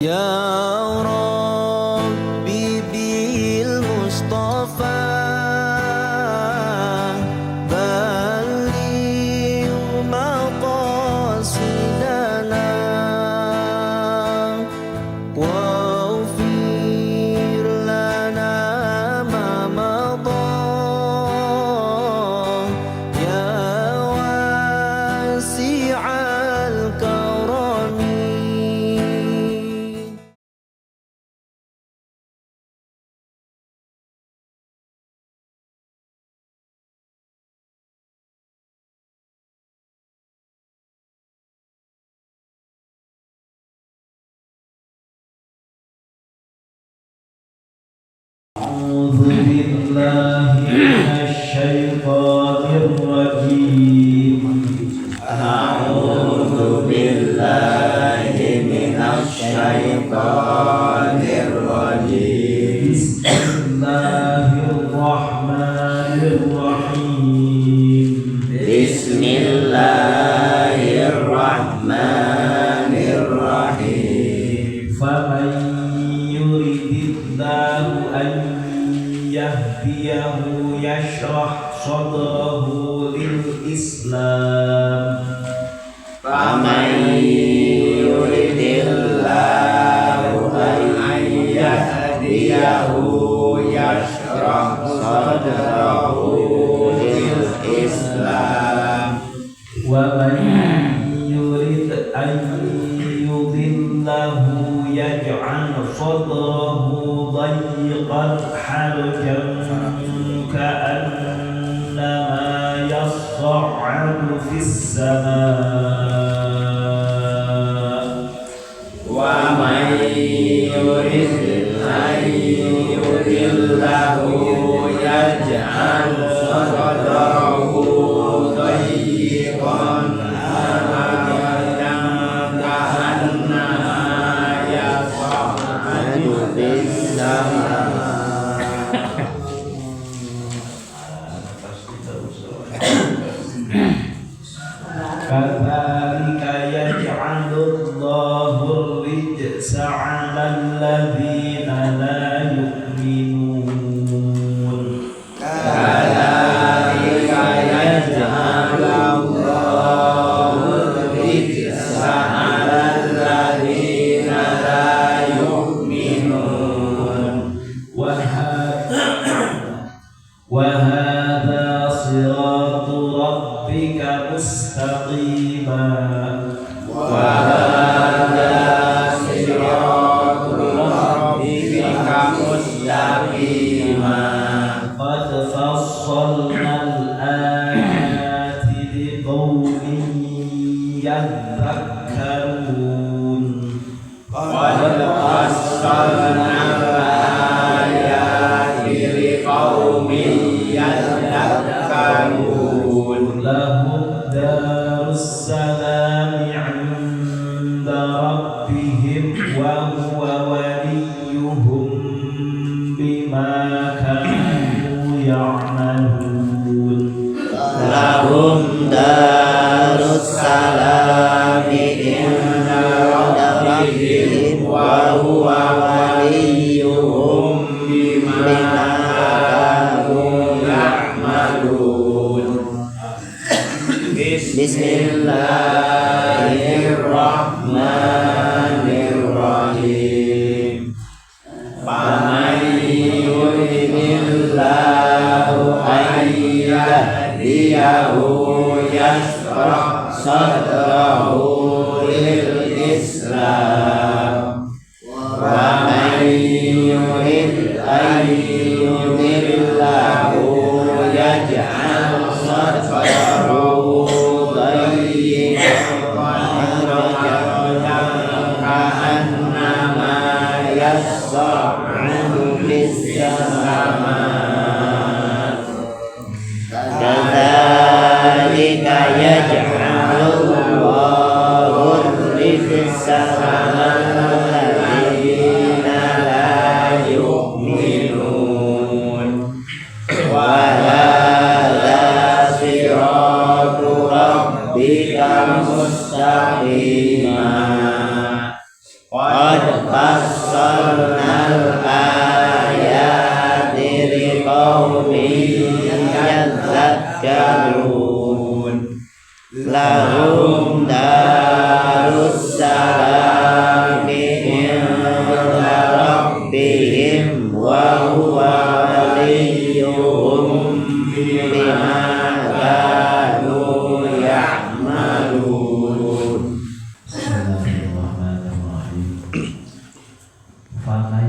Ya Rabbi bil Mustafa balligh maqasidana waghfir lana ma madha ya wasi'al karami. أعوذ بالله من الشيطان الرجيم. أعوذ بالله من الشيطان الرجيم. بسم الله الرحمن الرحيم. بسم الله الرحمن الرحيم. فمن يرد الله أن يهديه يشرح صدره للإسلام. فمن يرد الله أن يهديه يشرح صدره للإسلام. ومن يرد أن يضله يجعل صدره ضيقا حرجا كأنما يصعد في السماء. ومن يرد أن يضله يجعل صدره ضيقا حرجا كأنما يصعد في السماء. كذلك يجعل الله الرجس على الذين لا يؤمنون. كذلك يجعل الله الرجس على الذين لا يؤمنون. وهذا صراط ربك مستقيما. وهذا صراط ربك مستقيما. قد فصلنا الآيات لقوم يذكرون. قد فصلنا الآيات لقوم يذكرون. لهم دار السلام عند ربهم وهو وليهم بما كانوا يعملون. لهم دار السلام عند ربهم وهو وليهم بما كانوا يعملون. بسم الله الرحمن الرحيم. فمن يرد الله أن يهديه يشرح صدره للإسلام. ومن يرد أن يضله يجعل صدره ضيقا حرجا كأنما يصعد في السماء. كذلك يجعل الله الرجس على الذين لا يؤمنون. وهذا صراط ربك مستقيما. قد fassalnal ayati liqaumin yadhakkarun lahum darussalami inda rabbihim wa huwa waliyuhum bima kanu ya'malun. Bismillahirrahmanirrahim. Faman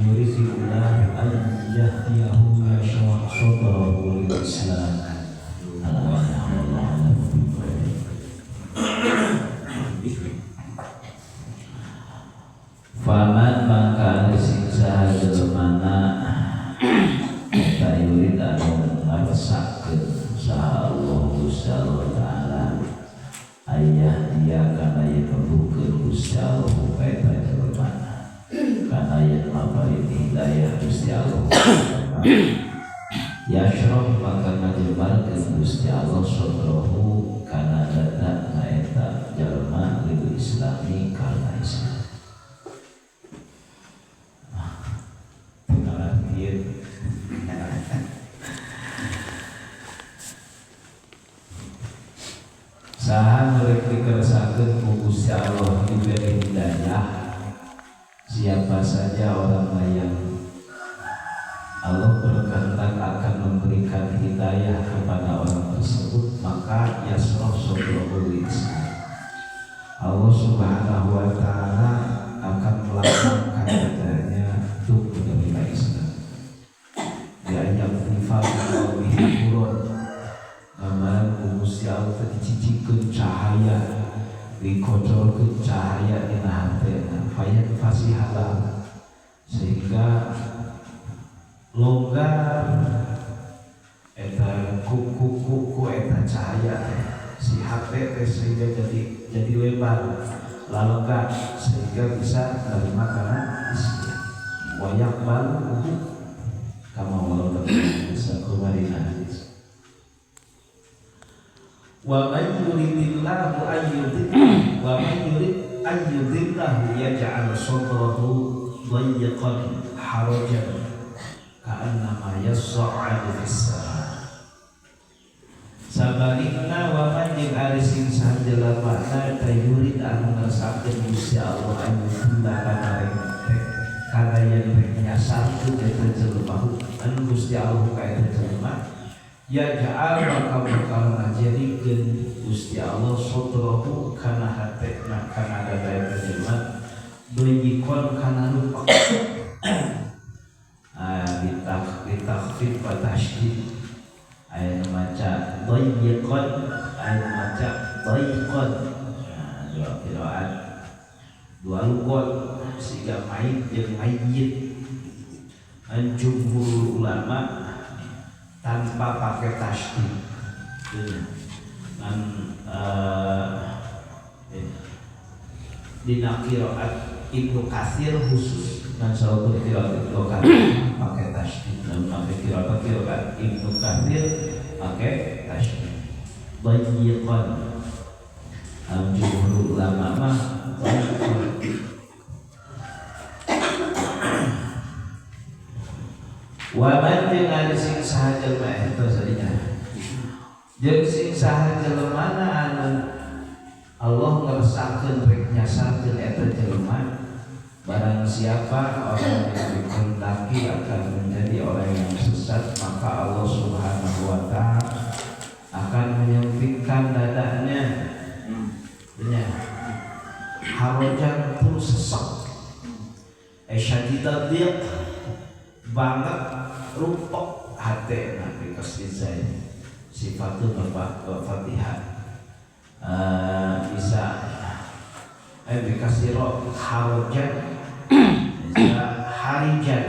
yuridillahu an yahdiyahu yashrah sadrahu lil Islam. Faman maka sing saha jelema eta yurid anu ngaresakeun saha Allah Gusti Allah Taala ayah dia kana yen nuduhkeun Gusti Allah ka eta jelema kana yen maparin hidayah Gusti Allah yashrah maka ngajembarkeun Gusti Allah sadrahu kana dada na eta jelema lil islami kana Islam. Saha mereka dikeresakeun ku Gusti Allah diberi hidayah, siapa saja orang yang Allah berkehendak akan memberikan hidayah kepada orang tersebut, maka yasrah sadrahu lil Islam. Allah Subhanahu wa taala akan melapangkan dadanya untuk menerima Islam. Ya yakfifa bihi qurun. Gambaran Gusti Allah teh dicicikeun cahaya, dikocorkeun cahaya dina hatena, fayan fasihala, sehingga longgar eta kuku eta cahaya teh si hate teh sehingga jadi lebar, lalonggar sehingga bisa menerima karena Islam. Wa yaqbalu kama walau bisa kemarin hadis. Wa man yuridillahu ayyudillahu wa man yurid ayyudillahu yaj'al sadrahu dayyqan harajan ka'annama yas'adu fis sama. Sabalikna wa man jeung ari sing saha jelemana tayurid anu ngersakkeun Gusti Allah ayyudillah kana rek kana yen rek nyasarkeun eta jelema anu Gusti Allah ka eta jelema ya ja'al maka bakal ngajadikeun Gusti Allah sadrahu kana hatena kana dada eta jelema dayyqan kana rupak bitakhfif wa tasydid aya nu maca dayyqan aya nu maca dayyqan. Nah, dua qiraat dua lugat sehingga mayit jeung mayyit. Jumhur ulama tanpa pakai tasydid. Dan dina qiraat Ibnu Katsir khusus dan salah qiraat Ibnu Katsir pakai tasydid, dan pakai qiraat Ibnu Katsir pakai tasydid. Dayyqan. Jumhur ulama mah wa man jeung ari sing saha jelema eta sadinya jeung sing saha jelemana anu Allah ngeresakeun rek nyasarkeun eta jelema, barang siapa orang yang dikehendaki akan menjadi orang yang sesat, maka Allah Subhanahu wa taala akan menyempitkan dadanya. Ya. Harajan terus sesak. Syadidat banget rupok hati nabi kasih sifatun Fatihah bisa dikasih roh harajan bisa harijan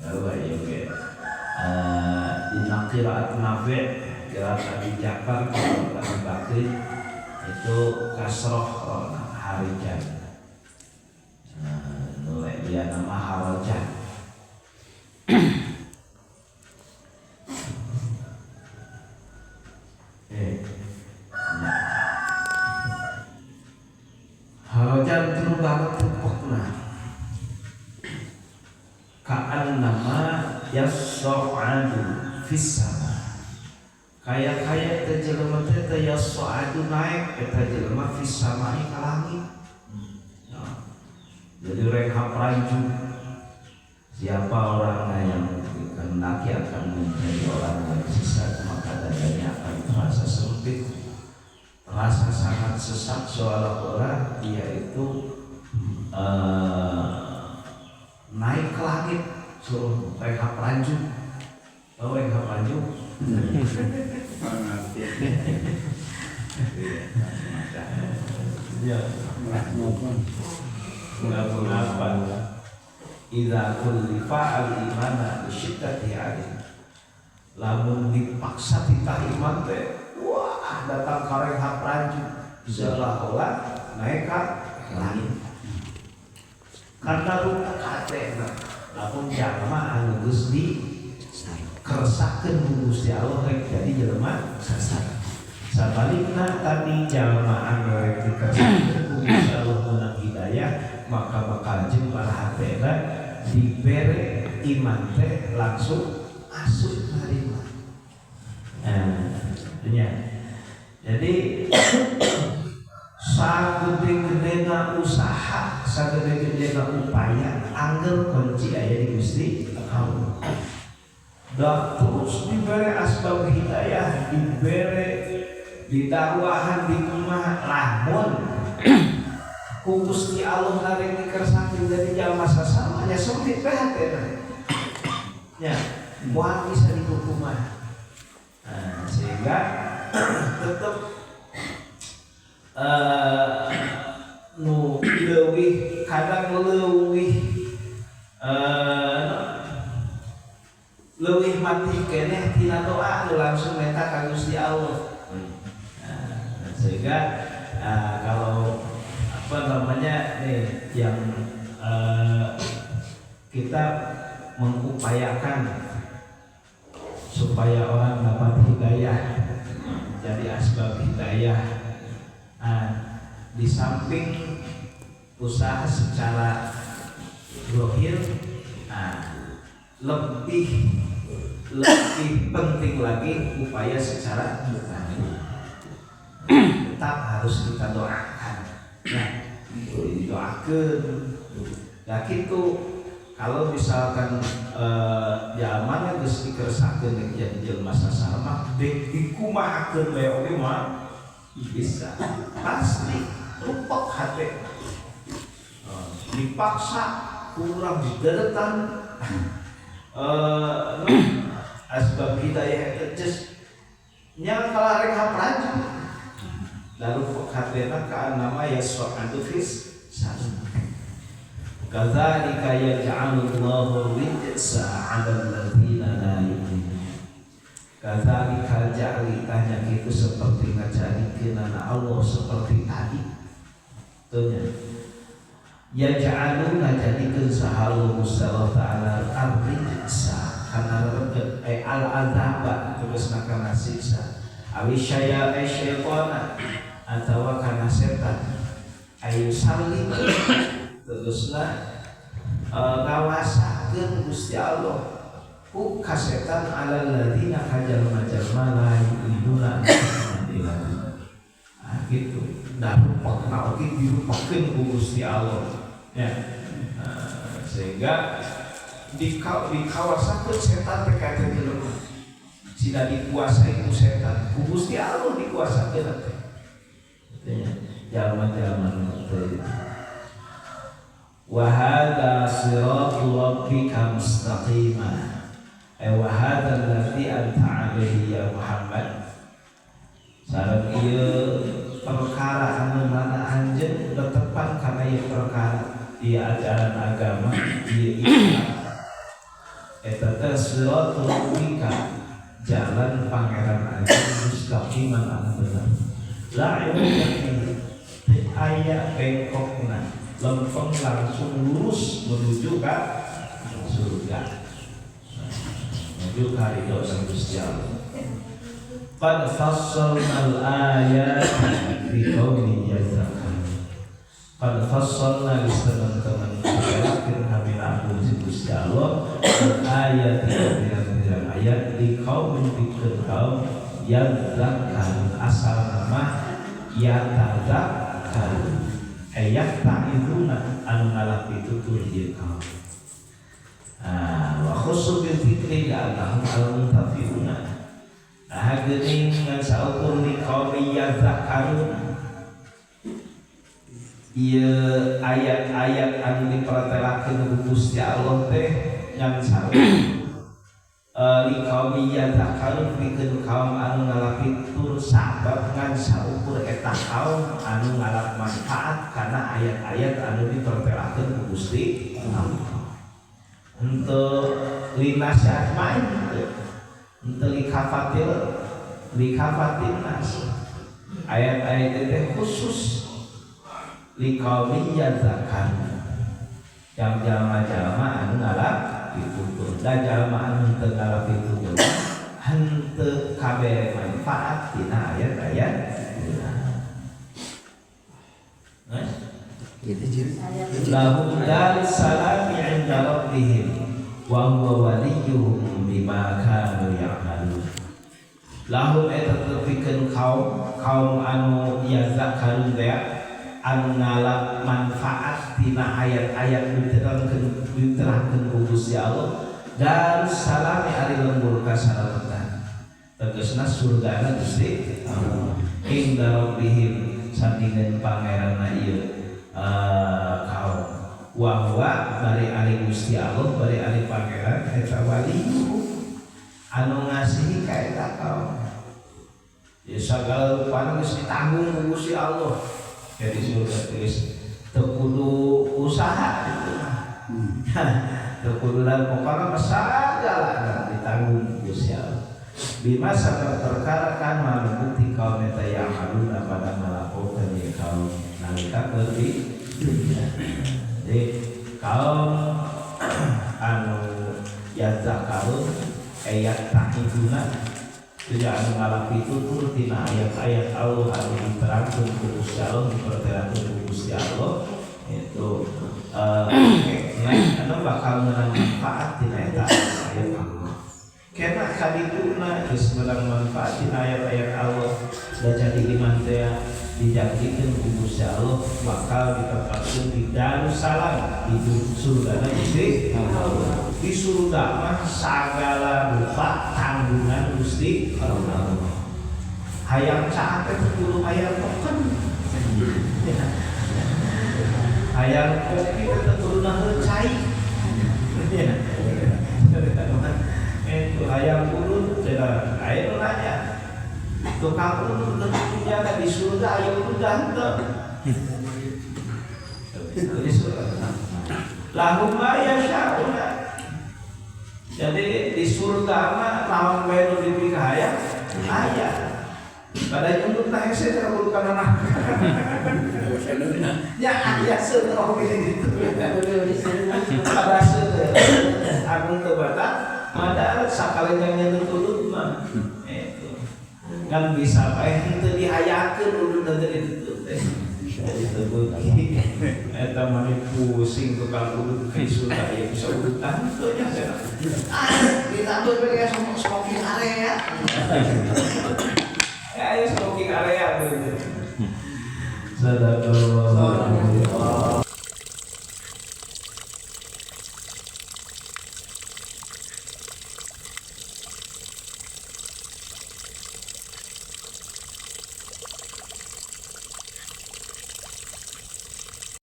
lalu ya oke dina qiraat Nafi' qiraat Abi Ja'far qiraat Abi Bakri itu kasroh harijan nulai dia nama harajan. Harajan terus banget pokokna. yas'adu fis sama. Kaya-kaya eta jelema teh yas'adu naik eta jelema fis samai ka langit. Nah, jadi rek hapraju siapa orang yang dikehendaki akan menjadi orang yang sesat, maka dadanya akan terasa sempit, terasa sangat sesak, seolah-olah dia itu naik ke langit. Suruh rehab ranjung, tahu rehab ranjung? Ya, mengapa? Idza kullifa al-imana lisyiddati alaih. Lamun dipaksa titah iman teh, wah datang ka rehab ranjung, seolah-olah naik ke langit. Karena rupa hatena, lamun jalma anu geus dikeresakeun ku Gusti Allah rek jadi jelema sesat. Sabalikna tadi jalma anu rek dikeresakeun ku Gusti Allah meunang hidayah, maka bakal jembar hatena dibere iman teh langsung asup narima. Nah, jadi sagede-gedena usaha, sagede-gedena upaya, angger kunci aya di Gusti Allah. Da terus dibere asbab hidayah, dibere didakwahan di kumaha lamun ku Gusti Allah narek dikersakkeun jadi jalma sasama nya sempit teh hatena. Nya, moal bisa dikukumaha. Nah, sehingga tetep nu leuwih kadang leuwih leuwih mati keneh tina doa nu langsung minta ka Gusti Allah. Nah, sehingga kalau apa namanya nih yang kita mengupayakan supaya orang dapat hidayah, jadi asbab hidayah. Nah, di samping usaha secara zahir, nah, lebih lebih penting lagi upaya secara batin. Tetap harus kita doakan. Nah, didoakan. Nah, gitu. Kalau misalkan jalmana geus dikeresakeun rek jadi jelema sasama, dek dikumahakeun bae oge mah bisa. Pasti rupek hate. Dipaksa kurang dideretan asbab hidayah eta geus nya kalah rek hapraju. Lalu hatena ka nama yas'adu fis sama. Kadzalika yaj'alullahu rijsa 'alal ladzina la yu'minun. Kadzalika ja'ali tanya kitu seperti ngajadikeunana Allah seperti tadi. Teu nya. Yaj'alu ngajadikeun saha Allah Ta'ala ar-rijsa kana reget al-azaba tegasna kana siksa. Awi syaya syaitana atawa kana setan. Ayu salim tegasna ngawasakeun Gusti Allah ku ka setan alal ladzina ka jalma-jalma la yu'minuna. Ah gitu. Da rupekna oge dirupekeun ku Gusti Allah. Ya. Sehingga dikawasakeun setan teh ka eta jelema. Sida dikuasai ku setan, ku Gusti Allah dikuasakeun teh. Artinya jalma-jalma teh. Wa hadza siratu rabbika mustaqima. Ay wa hadza allazi anta alaihi ya Muhammad. Sareng ieu perkara anu mana anjeun tetepan kana ieu perkara ieu ajaran agama ieu Islam. Eta teh siratu rabbika, jalan pangeran anjeun mustaqiman anu bener. La iwaja fihi, teu aya bengkokna, lempeng langsung lurus menuju ke surga, menuju ke ridho sang Gusti Allah. Qad fassalnal ayati liqaumin yadhakkarun. Qad fassalna geus teman-teman ngelakeun kami aku Gusti Allah al Ayat pirang-pirang ayat di kaum pikeun kaum yadzakkarun asal nama yatadzakkarun ayat ta'izuna anu ngalap pitutur ieu kaum. Wa khussu bil dzikri la'annahum al-muntafi'una. Nah geuning ngan saukur li kaum yadzakkarun ieu ayat-ayat anu dipertelakeun ku Gusti Allah teh ngan saukur li kaum yadzakkarun pikeun kaum anu ngalapitur sabab ngan saukur eta kaum anu ngalap manfaat kana ayat-ayat anu dipertelakeun ku Gusti Allah. Henteu linasiat main henteu henteu likafatil nas. Ayat-ayat itu khusus liqaumi yadzakkarun. Jam jalma-jalma anu ngalap pitutur da jalma anu teu ngalap pitutur henteu kabeh manfaat tina ayat-ayat. Lahum darus salami 'inda rabbihim wa huwa waliyuhum bima kanu ya'malun. Lahum eta tepikeun kaum anu yazakkarun teh anu ngalap manfaat tina ayat-ayat diterangkeun ku Gusti Allah darus salami ari lembur kasalametan tegasna surgana Gusti Allah inda rabbihim sandingan pangeranna ieu kaum wa huwa bari ari Gusti Allah bari ari pangeran eta wali anu ngasihi ka eta kaum. Ya sagala rupana geus ditanggung ku Gusti Allah. Jadi surga geus teu kudu usaha gitu mah. Teu kudu pokona mah sagala ditanggung ku Gusti Allah. Bima sabab perkara kan anu bukti kaum eta ya'maluna pada ngalakokeun ieu kaum nalika keur di dunya. Jadi kaum anu yazakkarun ayat ta'iduna tidak anu ngalapi tutur tina ayat-ayat Allah anu diterangkeun ku Gusti Allah dipertelakeun ku Gusti Allah itu anu bakal meunang manfaat tina eta ayat Allah. Kena kadituna geus meunang manfaat tina ayat-ayat Allah da jadi iman teh dijanjikeun ku Gusti Allah bakal ditempatkeun di Darussalam di surgana Gusti Allah. Di surga mah sagala rupa tanggungan Gusti Allah. Hayang caat teh kudu hayang token. Hayang kopi teh kudu naheul cai. Itu hayang urut cenah aya nu nanya. Tukang urut teh punya di surga aya urut henteu. Di surga. Lahum ma yasyauna. Jadi di surga mah lawan wae nu dipikahayang aya. Pada nyundut na hese teh kudu kana. Ya aya seuneu oge gitu. Pada seuneu anu teu batak madar sakali nyundut udut mah. Itu. Kan bisa bae henteu dihayakeun udut teh ditu teh. Jadi teu beuki. Eta mah pusing tukang udut ke surga ya bisa udutan teu nya cenah. Ah, ditambah we smoking area. Ya, ayo smoking area tuh. Sadaqallah.